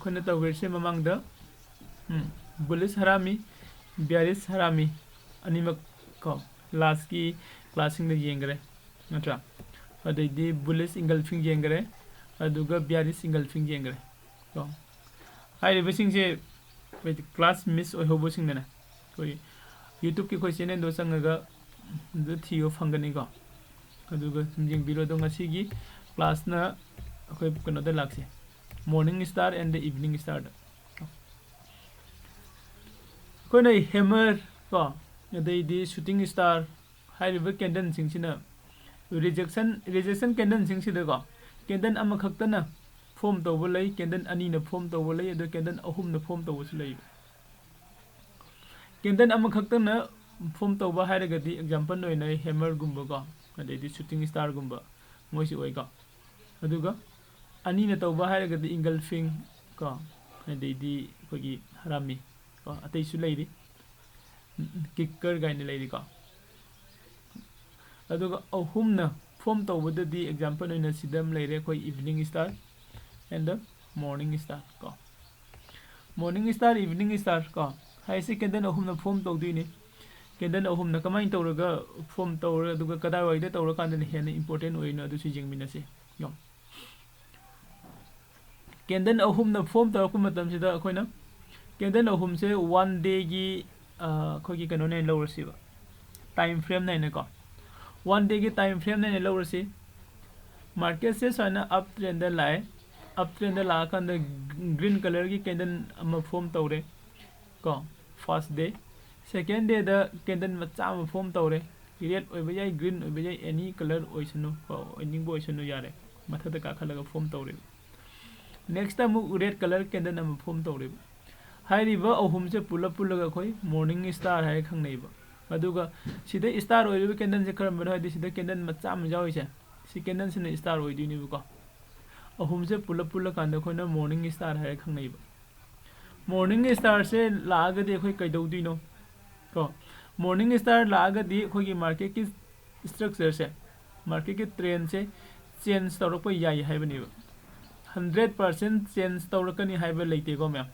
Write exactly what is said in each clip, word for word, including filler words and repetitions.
ꯑꯩꯈꯣꯏꯅ ꯇꯧꯈ꯭ꯔꯤꯁꯦ ꯃꯃꯥꯡꯗ ꯕꯨꯂꯤꯁ ꯍꯔꯥꯃꯤ, ꯕꯤꯌꯥꯔꯤꯁ ꯍꯔꯥꯃꯤ ꯑꯅꯤꯃꯛ ꯀꯣ ꯂꯥꯁꯀꯤ ꯀ꯭ꯂꯥꯁꯁꯤꯡꯗ ꯌꯦꯡꯈ꯭ꯔꯦ ꯅꯠꯇ꯭ꯔꯥ? ꯑꯗꯩꯗꯤ ꯕꯨꯂꯤꯁ ꯏꯪꯒꯜꯐꯤꯡ ꯌꯦꯡꯈ꯭ꯔꯦ, ꯑꯗꯨꯒ ꯕꯤꯌꯥꯔꯤꯁ ꯏꯪꯒꯜꯐꯤꯡ ꯌꯦꯡꯈ꯭ꯔꯦ ꯀꯣ꯫ ꯍꯥꯏꯔꯤꯕꯁꯤꯡꯁꯦ ꯑꯩꯈꯣꯏ ꯀ꯭ꯂꯥꯁ ꯃꯤꯁ ꯑꯣꯏꯍꯧꯕꯁꯤꯡꯗꯅꯦ ꯑꯩꯈꯣꯏ ꯌꯨꯇ꯭ꯌꯨꯕꯀꯤ ꯑꯩꯈꯣꯏ ꯆꯦꯅꯦꯜꯗꯣ ꯆꯪꯉꯒ ꯑꯗꯨ ꯊꯤꯕ ꯐꯪꯒꯅꯤꯀꯣ꯫ ꯑꯗꯨꯒ ꯁꯨꯝ ꯌꯦꯡꯕꯤꯔꯣ꯫ ꯑꯗꯣ ꯉꯁꯤꯒꯤ ꯀ꯭ꯂꯥꯁꯅ ꯑꯩꯈꯣꯏ ꯀꯩꯅꯣꯗ ꯂꯥꯛꯁꯦ, morning star and the evening starꯗ꯫ ꯑꯩꯈꯣꯏꯅ ꯍꯦꯃꯔ ꯀꯣ, ꯑꯗꯩꯗꯤ ꯁꯨꯇꯤꯡ ꯁ꯭ꯇꯥꯔ ꯍꯥꯏꯔꯤꯕ ꯀꯦꯟꯗꯜꯁꯤꯡꯁꯤꯅ ꯔꯤꯖꯦꯛꯁꯟ ꯔꯤꯖꯦꯛꯁꯟ ꯀꯦꯟꯗꯜꯁꯤꯡꯁꯤꯗꯀꯣ ꯀꯦꯟꯗꯜ ꯑꯃꯈꯛꯇꯅ ꯐꯣꯝ ꯇꯧꯕ ꯂꯩ, ꯀꯦꯟꯗꯜ ꯑꯅꯤꯅ ꯐꯣꯝ ꯇꯧꯕ ꯂꯩ, ꯑꯗꯣ ꯀꯦꯟꯗꯜ ꯑꯍꯨꯝꯅ ꯐꯣꯝ ꯇꯧꯕꯁꯨ ꯂꯩ꯫ ꯀꯦꯟꯗꯜ ꯑꯃꯈꯛꯇꯅ ꯐꯣꯝ ꯇꯧꯕ ꯍꯥꯏꯔꯒꯗꯤ ꯑꯦꯛꯖꯥꯝꯄꯜ ꯑꯣꯏꯅ ꯍꯦꯃꯔꯒꯨꯝꯕꯀꯣ, ꯑꯗꯩꯗꯤ ꯁꯨꯇꯤꯡ ꯁ꯭ꯇꯥꯔꯒꯨꯝꯕ ꯃꯣꯏꯁꯤ ꯑꯣꯏꯀꯣ꯫ ꯑꯗꯨꯒ ꯑꯅꯤꯅ ꯇꯧꯕ ꯍꯥꯏꯔꯒꯗꯤ ꯏꯪꯒꯜꯐꯤꯡ ꯀꯣ, ꯑꯗꯩꯗꯤ ꯑꯩꯈꯣꯏꯒꯤ ꯍꯔꯥꯃꯤ ꯀꯣ, ꯑꯇꯩꯁꯨ ꯂꯩꯔꯤ, ꯀꯤꯛꯀꯔ ꯀꯥꯏꯅ ꯂꯩꯔꯤꯀꯣ꯫ ꯑꯗꯨꯒ ꯑꯍꯨꯝꯅ ꯐꯣꯝ ꯇꯧꯕꯗꯗꯤ ꯑꯦꯛꯖꯥꯝꯄꯜ ꯑꯣꯏꯅ ꯁꯤꯗ ꯑꯃ ꯂꯩꯔꯦ, ꯑꯩꯈꯣꯏ evening star and the morning star ꯀꯣ꯫ Morning star, evening star ꯀꯣ ꯍꯥꯏꯁꯦ ꯀꯦꯟꯗꯜ ꯑꯍꯨꯝꯅ ꯐꯣꯝ ꯇꯧꯗꯣꯏꯅꯤ꯫ ꯀꯦꯟꯗꯜ ꯑꯍꯨꯝꯅ ꯀꯃꯥꯏꯅ ꯇꯧꯔꯒ ꯐꯣꯝ ꯇꯧꯔ, ꯑꯗꯨꯒ ꯀꯗꯥꯏꯋꯥꯏꯗ ꯇꯧꯔꯀꯥꯟꯗꯅ ꯍꯦꯟꯅ ꯏꯝꯄꯣꯔꯇꯦꯟ ꯑꯣꯏꯔꯤꯅꯣ, ꯑꯗꯨꯁꯨ ꯌꯦꯡꯃꯤꯟꯅꯁꯤ꯫ ꯌꯦꯡꯉꯣ꯫ ꯀꯦꯟꯗꯜ ꯑꯍꯨꯝꯅ ꯐꯣꯝ ꯇꯧꯔꯛꯄ ꯃꯇꯝꯁꯤꯗ ꯑꯩꯈꯣꯏꯅ ꯀꯦꯟꯗꯜ ꯑꯍꯨꯝꯁꯦ ꯋꯥꯟ ꯗꯦꯒꯤ ꯑꯩꯈꯣꯏꯒꯤ ꯀꯩꯅꯣꯅꯦ ꯂꯧꯔꯁꯤꯕ, ꯇꯥꯏꯝ ꯐ꯭ꯔꯦꯝꯅꯦꯅꯀꯣ꯫ ꯋꯥꯟ ꯗꯦꯒꯤ ꯇꯥꯏꯝ ꯐ꯭ꯔꯦꯝꯅꯦꯅ ꯂꯧꯔꯁꯤ꯫ ꯃꯥꯔꯀꯦꯠꯁꯦ ꯁꯨꯃꯥꯏꯅ ꯑꯞ ꯇ꯭ꯔꯦꯟꯗ ꯂꯥꯛꯑꯦ꯫ ꯑꯞ ꯇ꯭ꯔꯦꯟꯗ ꯂꯥꯛꯑꯀꯥꯟꯗ ꯒ꯭ꯔꯤꯟ ꯀꯂꯔꯒꯤ ꯀꯦꯟꯗꯜ ꯑꯃ ꯐꯣꯝ ꯇꯧꯔꯦ ꯀꯣ, ꯐꯥꯔꯁ ꯗꯦ꯫ ꯁꯦꯀꯦꯟ ꯗꯦꯗ ꯀꯦꯟꯗꯜ ꯃꯆꯥ ꯑꯃ ꯐꯣꯝ ꯇꯧꯔꯦ꯫ ꯔꯦꯗ ꯑꯣꯏꯕ ꯌꯥꯏ, ꯒ꯭ꯔꯤꯟ ꯑꯣꯏꯕ ꯌꯥꯏ, ꯑꯦꯅꯤ ꯀꯂꯔ ꯑꯣꯏꯁꯅꯨ ꯀꯣ, ꯑꯣꯏꯅꯤꯡꯕ ꯑꯣꯏꯁꯅꯨ, ꯌꯥꯔꯦ꯫ ꯃꯊꯛꯇ ꯀꯥꯈꯠꯂꯒ ꯐꯣꯝ ꯇꯧꯔꯦꯕ꯫ ꯅꯦꯛꯁꯇ ꯑꯃꯨꯛ ꯔꯦꯗ ꯀꯂꯔ ꯀꯦꯟꯗꯜ ꯑꯃ ꯐꯣꯝ ꯇꯧꯔꯦꯕ꯫ ꯍꯥꯏꯔꯤꯕ ꯑꯍꯨꯝꯁꯦ ꯄꯨꯂꯞ ꯄꯨꯜꯂꯒ ꯑꯩꯈꯣꯏ ꯃꯣꯔꯅꯤꯡ ꯁ꯭ꯇꯥꯔ ꯍꯥꯏꯔ ꯈꯪꯅꯩꯕ꯫ ꯑꯗꯨꯒ ꯁꯤꯗ ꯁ꯭ꯇꯥꯔ ꯑꯣꯏꯔꯤꯕ ꯀꯦꯟꯗꯜꯁꯦ ꯀꯔꯝꯕꯅꯣ ꯍꯥꯏꯗꯤ ꯁꯤꯗ ꯀꯦꯟꯗꯜ ꯃꯆꯥ ꯑꯃ ꯌꯥꯎꯔꯤꯁꯦ, ꯁꯤ ꯀꯦꯟꯗꯜꯁꯤꯅ ꯁ꯭ꯇꯥꯔ ꯑꯣꯏꯗꯣꯏꯅꯦꯕꯀꯣ꯫ ꯑꯍꯨꯝꯁꯦ ꯄꯨꯂꯞ ꯄꯨꯜꯂꯀꯥꯟꯗ ꯑꯩꯈꯣꯏꯅ ꯃꯣꯔꯅꯤꯡ ꯁ꯭ꯇꯥꯔ ꯍꯥꯏꯔ ꯈꯪꯅꯩꯕ꯫ ꯃꯣꯔꯅꯤꯡ ꯁ꯭ꯇꯥꯔꯁꯦ ꯂꯥꯛꯑꯒꯗꯤ ꯑꯩꯈꯣꯏ ꯀꯩꯗꯧꯗꯣꯏꯅꯣ ꯀꯣ? ꯃꯣꯔꯅꯤꯡ ꯁ꯭ꯇꯥꯔ ꯂꯥꯛꯑꯒꯗꯤ ꯑꯩꯈꯣꯏꯒꯤ ꯃꯥꯔꯀꯦꯠꯀꯤ ꯁ꯭ꯇ꯭ꯔꯛꯆꯔꯁꯦ, ꯃꯥꯔꯀꯦꯠꯀꯤ ꯇ꯭ꯔꯦꯟꯁꯦ ꯆꯦꯟꯖ ꯇꯧꯔꯛꯄ ꯌꯥꯏ ꯍꯥꯏꯕꯅꯦꯕ꯫ ꯍꯟꯗ꯭ꯔꯦꯠ ꯄꯥꯔꯁꯦꯟ ꯆꯦꯟꯖ ꯇꯧꯔꯛꯀꯅꯤ ꯍꯥꯏꯕ ꯂꯩꯇꯦꯀꯣ ꯃꯌꯥꯝ꯫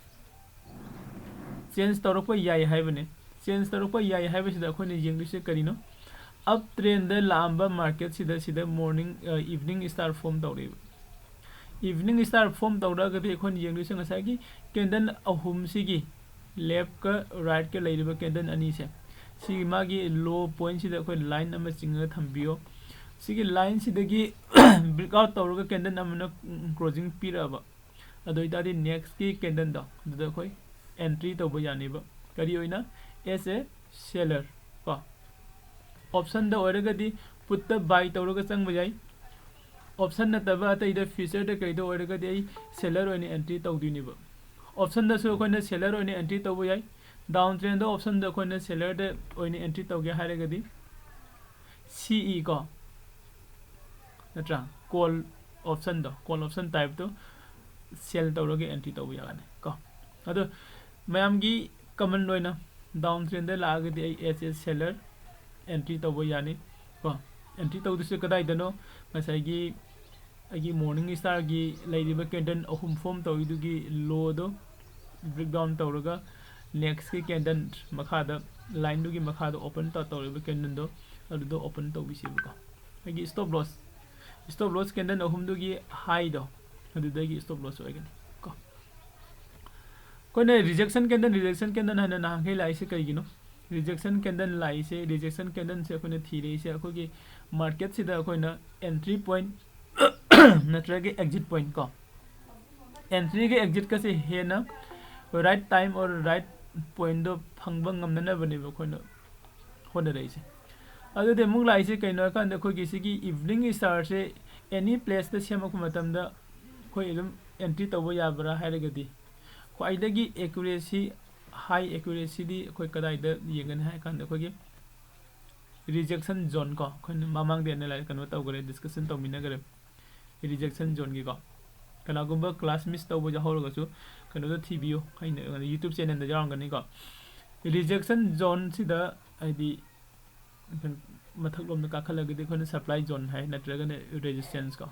ꯆꯦꯟꯖ ꯇꯧꯔꯛꯄ ꯌꯥꯏ ꯍꯥꯏꯕꯅꯤ꯫ ꯆꯦꯟꯖ ꯇꯧꯔꯛꯄ ꯌꯥꯏ ꯍꯥꯏꯕꯁꯤꯗ ꯑꯩꯈꯣꯏꯅ ꯌꯦꯡꯗꯣꯏꯁꯦ ꯀꯔꯤꯅꯣ? ꯑꯞ ꯇ꯭ꯔꯦꯟꯗ ꯂꯥꯛꯑꯝꯕ ꯃꯥꯔꯀꯦꯠꯁꯤꯗ ꯁꯤꯗ ꯃꯣꯔꯅꯤꯡ ꯏꯚꯤꯅꯤꯡ ꯁ꯭ꯇꯥꯔ ꯐꯣꯝ ꯇꯧꯔꯛꯏꯕ꯫ ꯏꯚꯤꯅꯤꯡ ꯁ꯭ꯇꯥꯔ ꯐꯣꯝ ꯇꯧꯔꯛꯑꯒꯗꯤ ꯑꯩꯈꯣꯏꯅ ꯌꯦꯡꯗꯣꯏꯁꯦ ꯉꯁꯥꯏꯒꯤ ꯀꯦꯟꯗꯜ ꯑꯍꯨꯝꯁꯤꯒꯤ ꯂꯦꯐꯀ ꯔꯥꯏꯠꯀ ꯂꯩꯔꯤꯕ ꯀꯦꯟꯗꯜ ꯑꯅꯤꯁꯦ, ꯁꯤꯒꯤ ꯃꯥꯒꯤ ꯂꯣ ꯄꯣꯏꯟꯁꯤꯗ ꯑꯩꯈꯣꯏ ꯂꯥꯏꯟ ꯑꯃ ꯆꯤꯡꯉꯒ ꯊꯝꯕꯤꯌꯣ꯫ ꯁꯤꯒꯤ ꯂꯥꯏꯟꯁꯤꯗꯒꯤ ꯕ꯭ꯔꯦꯛ ꯑꯥꯎꯠ ꯇꯧꯔꯒ ꯀꯦꯟꯗꯜ ꯑꯃꯅ ꯀ꯭ꯂꯣꯖꯤꯡ ꯄꯤꯔꯛꯑꯕ, ꯑꯗꯨ ꯑꯣꯏꯇꯥꯔꯗꯤ ꯅꯦꯛꯁꯀꯤ ꯀꯦꯟꯗꯜꯗꯣ ꯑꯗꯨꯗ ꯑꯩꯈꯣꯏ ꯑꯦꯟꯇ꯭ꯔꯤ ꯇꯧꯕ ꯌꯥꯅꯦꯕ꯫ ꯀꯔꯤ ꯑꯣꯏꯅ? ꯑꯦꯁ ꯑꯦ ꯁꯦꯂꯔ ꯀꯣ꯫ ꯑꯣꯞꯁꯟꯗ ꯑꯣꯏꯔꯒꯗꯤ ꯄꯨꯠꯇ ꯕꯥꯏ ꯇꯧꯔꯒ ꯆꯪꯕ ꯌꯥꯏ꯫ ꯑꯣꯞꯁꯟ ꯅꯠꯇꯕ ꯑꯇꯩꯗ ꯐ꯭ꯌꯨꯆꯔꯗ ꯀꯩꯗ ꯑꯣꯏꯔꯒꯗꯤ ꯑꯩ ꯁꯦꯂꯔ ꯑꯣꯏꯅ ꯑꯦꯟꯇ꯭ꯔꯤ ꯇꯧꯗꯣꯏꯅꯦꯕ꯫ ꯑꯣꯞꯁꯟꯗꯁꯨ ꯑꯩꯈꯣꯏꯅ ꯁꯦꯂꯔ ꯑꯣꯏꯅ ꯑꯦꯟꯇ꯭ꯔꯤ ꯇꯧꯕ ꯌꯥꯏ꯫ ꯗꯥꯎꯟ ꯇ꯭ꯔꯦꯟꯗ ꯑꯣꯞꯁꯟꯗ ꯑꯩꯈꯣꯏꯅ ꯁꯦꯂꯔꯗ ꯑꯣꯏꯅ ꯑꯦꯟꯇ꯭ꯔꯤ ꯇꯧꯒꯦ ꯍꯥꯏꯔꯒꯗꯤ ꯁꯤ ꯏ ꯀꯣ, ꯅꯠꯇ꯭ꯔꯥ? ꯀꯣꯜ ꯑꯣꯞꯁꯟꯗꯣ, ꯀꯣꯜ ꯑꯣꯞꯁꯟ ꯇꯥꯏꯞꯇꯣ ꯁꯦꯜ ꯇꯧꯔꯒ ꯑꯦꯟꯇ꯭ꯔꯤ ꯇꯧꯕ ꯌꯥꯒꯅꯤ ꯀꯣ꯫ ꯑꯗꯣ ꯃꯌꯥꯝꯒꯤ ꯀꯃꯟ ꯑꯣꯏꯅ ꯗꯥꯎꯟ ꯇ꯭ꯔꯦꯟꯗ ꯂꯥꯛꯑꯒꯗꯤ ꯑꯩ ꯑꯦꯁ ꯑꯦ ꯁꯦꯂꯔ ꯑꯦꯟꯇ꯭ꯔꯤ ꯇꯧꯕ ꯌꯥꯅꯤ ꯀꯣ꯫ ꯑꯦꯟꯇ꯭ꯔꯤ ꯇꯧꯗꯣꯏꯁꯦ ꯀꯗꯥꯏꯗꯅꯣ? ꯉꯁꯥꯏꯒꯤ ꯑꯩꯒꯤ ꯃꯣꯔꯅꯤꯡ ꯁ꯭ꯇꯥꯔꯒꯤ ꯂꯩꯔꯤꯕ ꯀꯦꯟꯗꯜ ꯑꯍꯨꯝ ꯐꯣꯝ ꯇꯧꯔꯤꯗꯨꯒꯤ ꯂꯣꯗꯣ ꯕ꯭ꯔꯦꯛ ꯗꯥꯎꯟ ꯇꯧꯔꯒ ꯅꯦꯛꯁꯀꯤ ꯀꯦꯟꯗꯜ ꯃꯈꯥꯗ, ꯂꯥꯏꯟꯗꯨꯒꯤ ꯃꯈꯥꯗ ꯑꯣꯄꯟ ꯇꯧꯔꯤꯕ ꯀꯦꯟꯗꯜꯗꯣ ꯑꯗꯨꯗꯣ ꯑꯣꯄꯟ ꯇꯧꯕꯤꯁꯦꯕꯀꯣ꯫ ꯑꯩꯒꯤ stop loss, stop loss candle ꯑꯍꯨꯝꯗꯨꯒꯤ ꯍꯥꯏꯗꯣ ꯑꯗꯨꯗꯒꯤ ꯁ꯭ꯇꯣꯞ ꯂꯣꯁ ꯑꯣꯏꯒꯅꯤ ꯀꯣ꯫ ꯑꯩꯈꯣꯏꯅ ꯔꯤꯖꯦꯛꯁꯟ ꯀꯦꯟꯗꯜ, ꯔꯤꯖꯦꯛꯁꯟ ꯀꯦꯟꯗꯜ ꯍꯥꯏꯅ ꯅꯍꯥꯟꯈꯩ ꯂꯥꯛꯏꯁꯦ ꯀꯩꯒꯤꯅꯣ? ꯔꯤꯖꯦꯛꯁꯟ ꯀꯦꯟꯗꯜ ꯂꯥꯛꯏꯁꯦ, ꯔꯤꯖꯦꯛꯁꯟ ꯀꯦꯟꯗꯜꯁꯦ ꯑꯩꯈꯣꯏꯅ ꯊꯤꯔꯛꯏꯁꯦ ꯑꯩꯈꯣꯏꯒꯤ ꯃꯥꯔꯀꯦꯠꯁꯤꯗ ꯑꯩꯈꯣꯏꯅ ꯑꯦꯟꯇ꯭ꯔꯤ ꯄꯣꯏꯟ ꯅꯠꯇ꯭ꯔꯒ ꯑꯦꯛꯖꯤꯠ ꯄꯣꯏꯟ ꯀꯣ, ꯑꯦꯟꯇ꯭ꯔꯤꯒ ꯑꯦꯛꯖꯤꯠꯀꯁꯦ ꯍꯦꯟꯅ ꯔꯥꯏꯠ ꯇꯥꯏꯝ ꯑꯣꯔ ꯔꯥꯏꯠ ꯄꯣꯏꯟꯗꯣ ꯐꯪꯕ ꯉꯝꯅꯅꯕꯅꯦꯕ ꯑꯩꯈꯣꯏꯅ ꯍꯣꯠꯅꯔꯛꯏꯁꯦ꯫ ꯑꯗꯨꯗꯤ ꯑꯃꯨꯛ ꯂꯥꯛꯏꯁꯦ ꯀꯩꯅꯣ ꯍꯥꯏꯀꯥꯟꯗ ꯑꯩꯈꯣꯏꯒꯤ ꯁꯤꯒꯤ ꯏꯚꯤꯅꯤꯡ ꯁ꯭ꯇꯥꯔꯁꯦ ꯑꯦꯅꯤ ꯄ꯭ꯂꯦꯁꯇ ꯁꯦꯝꯃꯛꯄ ꯃꯇꯝꯗ ꯑꯩꯈꯣꯏ ꯑꯗꯨꯝ ꯑꯦꯟꯇ꯭ꯔꯤ ꯇꯧꯕ ꯌꯥꯕ꯭ꯔꯥ ꯍꯥꯏꯔꯒꯗꯤ ꯈ꯭ꯋꯥꯏꯗꯒꯤ ꯑꯦꯀꯨꯔꯦꯁꯤ, ꯍꯥꯏ ꯑꯦꯀꯨꯔꯦꯁꯤꯗꯤ ꯑꯩꯈꯣꯏ ꯀꯗꯥꯏꯗ ꯌꯦꯡꯒꯅꯤ ꯍꯥꯏ ꯀꯥꯟꯗ ꯑꯩꯈꯣꯏꯒꯤ ꯔꯤꯖꯦꯛꯁꯟ ꯖꯣꯟ ꯀꯣ, ꯑꯩꯈꯣꯏꯅ ꯃꯃꯥꯡꯗ ꯑꯦꯅꯥꯂꯥꯏ ꯀꯩꯅꯣ ꯇꯧꯈ꯭ꯔꯦ, ꯗꯤꯁꯀꯁꯟ ꯇꯧꯃꯤꯟꯅꯈ꯭ꯔꯦ ꯔꯤꯖꯦꯛꯁꯟ ꯖꯣꯟꯒꯤꯀꯣ꯫ ꯀꯅꯥꯒꯨꯝꯕ ꯀ꯭ꯂꯥꯁ ꯃꯤꯁ ꯇꯧꯕ ꯌꯥꯎꯍꯧꯔꯒꯁꯨ ꯀꯩꯅꯣꯗ ꯊꯤꯕꯤꯌꯨ, ꯑꯩꯅ ꯌꯨꯇ꯭ꯌꯨꯕ ꯆꯦꯅꯦꯜꯗ ꯌꯥꯎꯔꯝꯒꯅꯤꯀꯣ꯫ ꯔꯤꯖꯦꯛꯁꯟ ꯖꯣꯟꯁꯤꯗ ꯍꯥꯏꯗꯤ ꯃꯊꯛꯂꯣꯝꯗ ꯀꯥꯈꯠꯂꯒꯗꯤ ꯑꯩꯈꯣꯏꯅ ꯁꯄ꯭ꯂꯥꯏ ꯖꯣꯟ ꯍꯥꯏ, ꯅꯠꯇ꯭ꯔꯒꯅ ꯔꯦꯖꯤꯁꯇꯦꯟꯁ ꯀꯣ꯫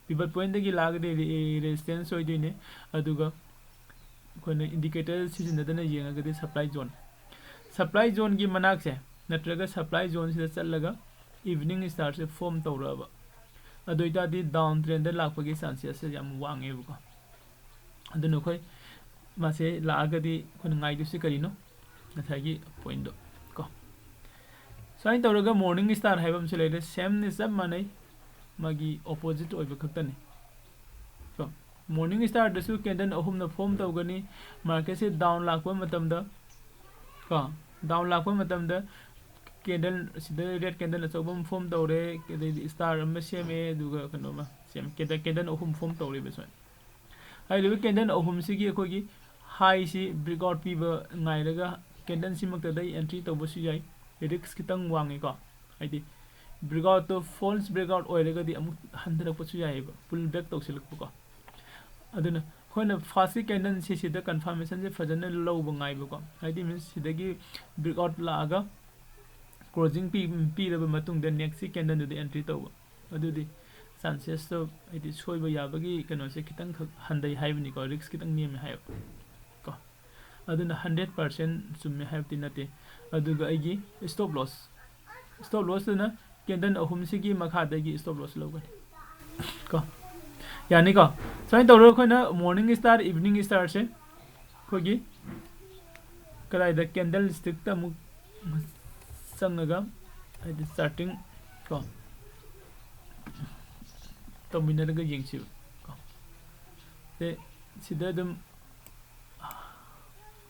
Pivot pointꯇꯒꯤ ꯂꯥꯛꯑꯒꯗꯤ ꯔꯦ-, resistance ꯑꯣꯏꯗꯣꯏꯅꯦ꯫ ꯑꯗꯨꯒ ꯑꯩꯈꯣꯏꯅ indicator ꯁꯤꯖꯤꯟꯅꯗꯅ ꯌꯦꯡꯉꯒꯗꯤ supply zone, supply zoneꯒꯤ ꯃꯅꯥꯛꯁꯦ ꯅꯠꯇ꯭ꯔꯒ supply zoneꯁꯤꯗ ꯆꯠꯂꯒ evening starꯁꯦ form ꯇꯧꯔꯛꯑꯕ, ꯑꯗꯨ ꯑꯣꯏꯇꯥꯔꯗꯤ down trendꯗ ꯂꯥꯛꯄꯒꯤ chances ꯁꯦ ꯌꯥꯝ ꯋꯥꯡꯉꯦꯕꯀꯣ꯫ ꯑꯗꯨꯅ ꯑꯩꯈꯣꯏ ꯃꯥꯁꯦ ꯂꯥꯛꯑꯒꯗꯤ ꯑꯩꯈꯣꯏꯅ ꯉꯥꯏꯗꯣꯏꯁꯦ ꯀꯔꯤꯅꯣ? ꯉꯁꯥꯏꯒꯤ pointꯗꯣ ꯀꯣ꯫ ꯁꯨꯃꯥꯏꯅ ꯇꯧꯔꯒ morning star ꯍꯥꯏꯕ ꯑꯃꯁꯨ ꯂꯩꯔꯦ, sameꯅꯤ, ꯆꯞ ꯃꯥꯟꯅꯩ, ꯃꯥꯒꯤ opposite ꯑꯣꯏꯕ ꯈꯛꯇꯅꯤ ꯀꯣ꯫ Morning starꯗꯁꯨ candle ꯑꯍꯨꯝꯅ form ꯇꯧꯒꯅꯤ꯫ Marketꯁꯦ down ꯂꯥꯛꯄ ꯃꯇꯝꯗ ꯀꯣ, down ꯂꯥꯛꯄ ꯃꯇꯝꯗ candle ꯁꯤꯗ red candle ꯑꯆꯧꯕ ꯑꯃ form ꯇꯧꯔꯦ, ꯑꯗꯩꯗꯤ star ꯑꯃ ꯁꯦꯝꯃꯦ, ꯑꯗꯨꯒ ꯀꯩꯅꯣꯃ ꯁꯦꯝꯃꯦ, candle, candle ꯑꯍꯨꯝ form ꯇꯧꯔꯦꯕ ꯁꯨꯃꯥꯏꯅ꯫ ꯍꯥꯏꯔꯤꯕ candle ꯑꯍꯨꯝꯁꯤꯒꯤ ꯑꯩꯈꯣꯏꯒꯤ highꯁꯤ breakout ꯄꯤꯕ ꯉꯥꯏꯔꯒ candleꯁꯤꯃꯛꯇꯗ entry ꯇꯧꯕꯁꯨ ꯌꯥꯏ, risk ꯈꯤꯇꯪ ꯋꯥꯡꯉꯤꯀꯣ꯫ ꯍꯥꯏꯗꯤ breakoutꯇꯣ false breakout ꯑꯣꯏꯔꯒꯗꯤ ꯑꯃꯨꯛ ꯍꯟꯊꯔꯛꯄꯁꯨ ꯌꯥꯏꯑꯕ, pull back ꯇꯧꯁꯤꯜꯂꯛꯄꯀꯣ꯫ ꯑꯗꯨꯅ ꯑꯩꯈꯣꯏꯅ firstꯀꯤ candleꯁꯤ ꯁꯤꯗ confirmationꯁꯦ ꯐꯖꯅ ꯂꯧꯕ ꯉꯥꯏꯕꯀꯣ, ꯍꯥꯏꯗꯤ means ꯁꯤꯗꯒꯤ breakout ꯂꯥꯛꯑꯒ closing ꯄꯤ-, ꯄꯤꯔꯕ ꯃꯇꯨꯡꯗ nextꯀꯤ candleꯗꯨꯗ entry ꯇꯧꯕ, ꯑꯗꯨꯗꯤ chancesꯇꯣ ꯍꯥꯏꯗꯤ ꯁꯣꯏꯕ ꯌꯥꯕꯒꯤ ꯀꯩꯅꯣꯁꯦ ꯈꯤꯇꯪꯈꯛ ꯍꯟꯊꯩ ꯍꯥꯏꯕꯅꯤꯀꯣ, risk ꯈꯤꯇꯪ ꯅꯦꯝꯃꯦ ꯍꯥꯏꯕ ꯀꯣ꯫ ꯑꯗꯨꯅ hundred percent ꯆꯨꯝꯃꯦ ꯍꯥꯏꯕꯗꯤ ꯅꯠꯇꯦ꯫ ꯑꯗꯨꯒ ꯑꯩꯒꯤ stop loss, stop lossꯇꯨꯅ candle ꯑꯍꯨꯝꯁꯤꯒꯤ ꯃꯈꯥꯗꯒꯤ stop loss ꯂꯧꯒꯅꯤ ꯀꯣ꯫ ꯌꯥꯅꯤꯀꯣ? ꯁꯨꯃꯥꯏꯅ ꯇꯧꯔꯒ ꯑꯩꯈꯣꯏꯅ morning star, evening starꯁꯦ ꯑꯩꯈꯣꯏꯒꯤ ꯀꯗꯥꯏꯗ candlestickꯇ ꯑꯃꯨꯛ ꯆꯪꯉꯒ, ꯍꯥꯏꯗꯤ charting ꯀꯣ, ꯇꯧꯃꯤꯟꯅꯔꯒ ꯌꯦꯡꯁꯤꯕ ꯀꯣ꯫ ꯁꯦ, ꯁꯤꯗ ꯑꯗꯨꯝ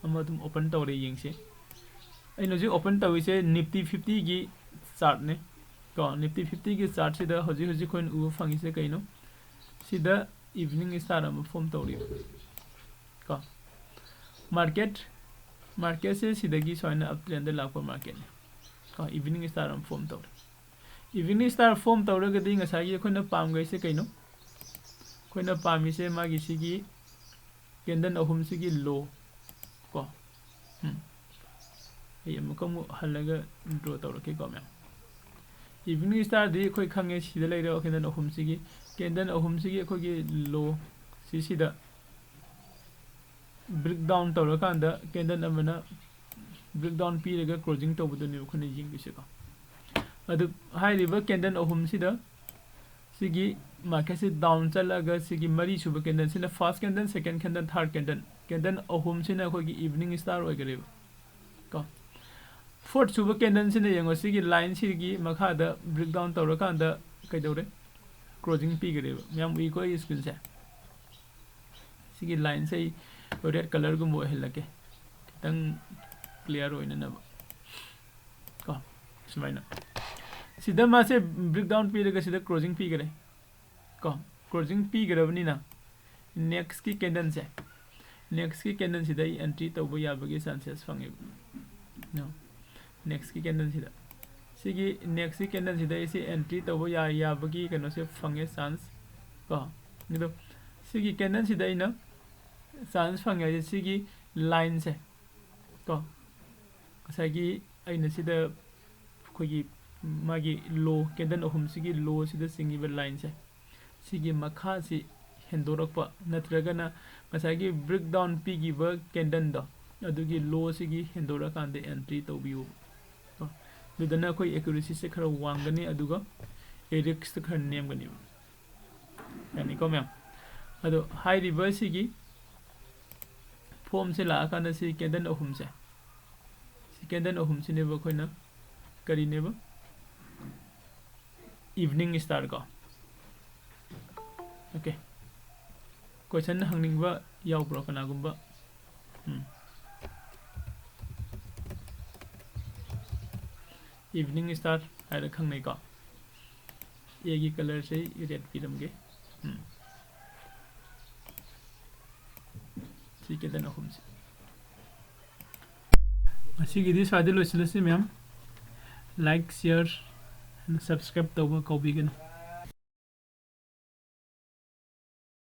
ꯑꯃ ꯑꯗꯨꯝ open ꯇꯧꯔꯦ, ꯌꯦꯡꯁꯤ꯫ ꯑꯩꯅ ꯍꯧꯖꯤꯛ open ꯇꯧꯔꯤꯁꯦ Nifty fiftyꯒꯤ chartꯅꯦ ꯀꯣ꯫ Nifty fiftyꯒꯤ chartꯁꯤꯗ ꯍꯧꯖꯤꯛ ꯍꯧꯖꯤꯛ ꯑꯩꯈꯣꯏꯅ ꯎꯕ ꯐꯪꯉꯤꯁꯦ ꯀꯩꯅꯣ? ꯁꯤꯗ evening star ꯑꯃ form ꯇꯧꯔꯤꯕ ꯀꯣ꯫ Market, marketꯁꯦ ꯁꯤꯗꯒꯤ ꯁꯨꯃꯥꯏꯅ uptrendꯗ ꯂꯥꯛꯄ marketꯅꯦ ꯀꯣ, evening star ꯑꯃ form ꯇꯧꯔꯦ꯫ Evening star form ꯇꯧꯔꯒꯗꯤ ꯉꯁꯥꯏꯒꯤ ꯑꯩꯈꯣꯏꯅ ꯄꯥꯝꯈꯩꯁꯦ ꯀꯩꯅꯣ? ꯑꯩꯈꯣꯏꯅ ꯄꯥꯝꯃꯤꯁꯦ ꯃꯥꯒꯤ ꯁꯤꯒꯤ candle ꯑꯍꯨꯝꯁꯤꯒꯤ low ꯀꯣ꯫ ꯎꯝ꯫ ꯑꯩ ꯑꯃꯨꯛꯀ ꯑꯃꯨꯛ ꯍꯜꯂꯒ draw ꯇꯧꯔꯛꯀꯦꯀꯣ ꯃꯌꯥꯝ꯫ Evening starꯗꯤ ꯑꯩꯈꯣꯏ ꯈꯪꯉꯦ, ꯁꯤꯗ ꯂꯩꯔꯦ candle ꯑꯍꯨꯝꯁꯤꯒꯤ ꯀꯦꯟꯗꯜ ꯑꯍꯨꯝꯁꯤꯒꯤ ꯑꯩꯈꯣꯏꯒꯤ ꯂꯣ ꯁꯤꯁꯤꯗ ꯕ꯭ꯔꯦꯛ ꯗꯥꯎꯟ ꯇꯧꯔꯀꯥꯟꯗ ꯀꯦꯟꯗꯜ ꯑꯃꯅ ꯕ꯭ꯔꯦꯛ ꯗꯥꯎꯟ ꯄꯤꯔꯒ ꯀ꯭ꯂꯣꯖꯤꯡ ꯇꯧꯕꯗꯨꯅꯦꯕ ꯑꯩꯈꯣꯏꯅ ꯌꯦꯡꯗꯣꯏꯁꯦꯀꯣ꯫ ꯑꯗꯨ ꯍꯥꯏꯔꯤꯕ ꯀꯦꯟꯗꯜ ꯑꯍꯨꯝꯁꯤꯗ ꯁꯤꯒꯤ ꯃꯥꯔꯀꯦꯠꯁꯤ ꯗꯥꯎꯟ ꯆꯠꯂꯒ ꯁꯤꯒꯤ ꯃꯔꯤꯁꯨꯕ ꯀꯦꯟꯗꯜꯁꯤꯅ ꯐꯥꯔꯁ ꯀꯦꯟꯗꯜ, ꯁꯦꯀꯦꯟ ꯀꯦꯟꯗꯜ, ꯊꯥꯔꯠ ꯀꯦꯟꯗꯜ, ꯀꯦꯟꯗꯜ ꯑꯍꯨꯝꯁꯤꯅ ꯑꯩꯈꯣꯏꯒꯤ ꯏꯚꯤꯅꯤꯡ ꯁ꯭ꯇꯥꯔ ꯑꯣꯏꯈꯔꯦꯕ ꯀꯣ꯫ ꯐꯣꯔꯠ ꯁꯨꯕ ꯀꯦꯟꯗꯜꯁꯤꯅ ꯌꯦꯡꯉꯣ, ꯁꯤꯒꯤ ꯂꯥꯏꯟꯁꯤꯒꯤ ꯃꯈꯥꯗ ꯕ꯭ꯔꯦꯛ ꯗꯥꯎꯟ ꯇꯧꯔꯀꯥꯟꯗ ꯀꯩꯗꯧꯔꯦ? ꯀ꯭ꯂꯣꯖꯤꯡ ꯄꯤꯈꯔꯦꯕ꯫ ꯃꯌꯥꯝ ꯎꯏꯀꯣ ꯑꯩꯒꯤ ꯁ꯭ꯀ꯭ꯔꯤꯟꯁꯦ? ꯁꯤꯒꯤ ꯂꯥꯏꯟꯁꯦ ꯑꯩ ꯔꯦꯗ ꯀꯂꯔꯒꯨꯝꯕ ꯑꯣꯏꯍꯜꯂꯛꯀꯦ, ꯈꯤꯇꯪ ꯀ꯭ꯂꯤꯌꯥꯔ ꯑꯣꯏꯅꯅꯕ ꯀꯣ꯫ ꯁꯨꯃꯥꯏꯅ ꯁꯤꯗ ꯃꯥꯁꯦ ꯕ꯭ꯔꯦꯛ ꯗꯥꯎꯟ ꯄꯤꯔꯒ ꯁꯤꯗ ꯀ꯭ꯂꯣꯖꯤꯡ ꯄꯤꯈꯔꯦ ꯀꯣ꯫ ꯀ꯭ꯂꯣꯖꯤꯡ ꯄꯤꯈ꯭ꯔꯕꯅꯤꯅ ꯅꯦꯛꯁꯀꯤ ꯀꯦꯟꯗꯜꯁꯦ, ꯅꯦꯛꯁꯀꯤ ꯀꯦꯟꯗꯜꯁꯤꯗ ꯑꯩ ꯑꯦꯟꯇ꯭ꯔꯤ ꯇꯧꯕ ꯌꯥꯕꯒꯤ ꯆꯥꯟꯁꯦꯁ ꯐꯪꯉꯦꯕ꯫ ꯅꯦꯛꯁꯀꯤ ꯀꯦꯟꯗꯜꯁꯤꯗ, ꯁꯤꯒꯤ ꯅꯦꯛꯁꯀꯤ ꯀꯦꯟꯗꯜꯁꯤꯗ ꯑꯩꯁꯦ ꯑꯦꯟꯇ꯭ꯔꯤ ꯇꯧꯕ ꯌꯥ ꯌꯥꯕꯒꯤ ꯀꯩꯅꯣꯁꯦ ꯐꯪꯉꯦ, ꯆꯥꯟꯁ ꯀꯣ꯫ ꯑꯗꯣ ꯁꯤꯒꯤ ꯀꯦꯟꯗꯜꯁꯤꯗ ꯑꯩꯅ ꯆꯥꯟꯁ ꯐꯪꯉꯦ ꯍꯥꯏꯁꯦ ꯁꯤꯒꯤ ꯂꯥꯏꯟꯁꯦ ꯀꯣ, ꯉꯁꯥꯏꯒꯤ ꯑꯩꯅ ꯁꯤꯗ ꯑꯩꯈꯣꯏꯒꯤ ꯃꯥꯒꯤ ꯂꯣ, ꯀꯦꯟꯗꯜ ꯑꯍꯨꯝꯁꯤꯒꯤ ꯂꯣꯁꯤꯗ ꯆꯤꯡꯉꯤꯕ ꯂꯥꯏꯟꯁꯦ, ꯁꯤꯒꯤ ꯃꯈꯥꯁꯤ ꯍꯦꯟꯗꯣꯔꯛꯄ ꯅꯠꯇ꯭ꯔꯒꯅ ꯉꯁꯥꯏꯒꯤ ꯕ꯭ꯔꯦꯛ ꯗꯥꯎꯟ ꯄꯤꯈꯤꯕ ꯀꯦꯟꯗꯜꯗꯣ, ꯑꯗꯨꯒꯤ ꯂꯣꯁꯤꯒꯤ ꯍꯦꯟꯗꯣꯔꯛꯑꯀꯥꯟꯗ ꯑꯦꯟꯇ꯭ꯔꯤ ꯇꯧꯕꯤꯌꯨ ꯀꯣ꯫ ꯑꯗꯨꯗꯅ ꯑꯩꯈꯣꯏ ꯑꯦꯀ꯭ꯌꯨꯔꯦꯁꯤꯁꯦ ꯈꯔ ꯋꯥꯡꯒꯅꯤ, ꯑꯗꯨꯒ ꯔꯤꯁꯛꯁꯦ ꯈꯔ ꯅꯦꯝꯒꯅꯦꯕ꯫ ꯌꯥꯅꯤꯀꯣ ꯃꯌꯥꯝ? ꯑꯗꯣ ꯍꯥꯏꯔꯤꯕ ꯁꯤꯒꯤ ꯐꯣꯝꯁꯦ ꯂꯥꯛꯑꯀꯥꯟꯗ ꯁꯤ ꯀꯦꯟꯗꯜ ꯑꯍꯨꯝꯁꯦ, ꯁꯤ ꯀꯦꯟꯗꯜ ꯑꯍꯨꯝꯁꯤꯅꯦꯕ ꯑꯩꯈꯣꯏꯅ ꯀꯔꯤꯅꯦꯕ? ꯏꯚꯤꯅꯤꯡ ꯁ꯭ꯇꯥꯔ ꯀꯣ꯫ ꯑꯣꯀꯦ, ꯀꯣꯏꯁꯟ ꯍꯪꯅꯤꯡꯕ ꯌꯥꯎꯕ꯭ꯔꯣ ꯀꯅꯥꯒꯨꯝꯕ? ꯎꯝ꯫ ꯏꯚꯤꯅꯤꯡ ꯁ꯭ꯇꯥꯔ ꯍꯥꯏꯔ ꯈꯪꯅꯩꯀꯣ꯫ ꯑꯦꯒꯤ ꯀꯂꯔꯁꯦ ꯑꯩ ꯔꯦꯗ ꯄꯤꯔꯝꯒꯦ꯫ ꯎꯝ꯫ ꯁꯤ ꯀꯦꯟꯗꯜ ꯑꯍꯨꯝꯁꯦ꯫ ꯉꯁꯤꯒꯤꯗꯤ ꯁ꯭ꯋꯥꯏꯗ ꯂꯣꯏꯁꯤꯜꯂꯁꯤ ꯃꯌꯥꯝ꯫ ꯂꯥꯏꯛ, ꯁꯤꯌꯔ, ꯑꯦꯟ ꯁꯕꯁꯀ꯭ꯔꯥꯏꯕ ꯇꯧꯕ ꯀꯥꯎꯕꯤꯒꯅꯨ꯫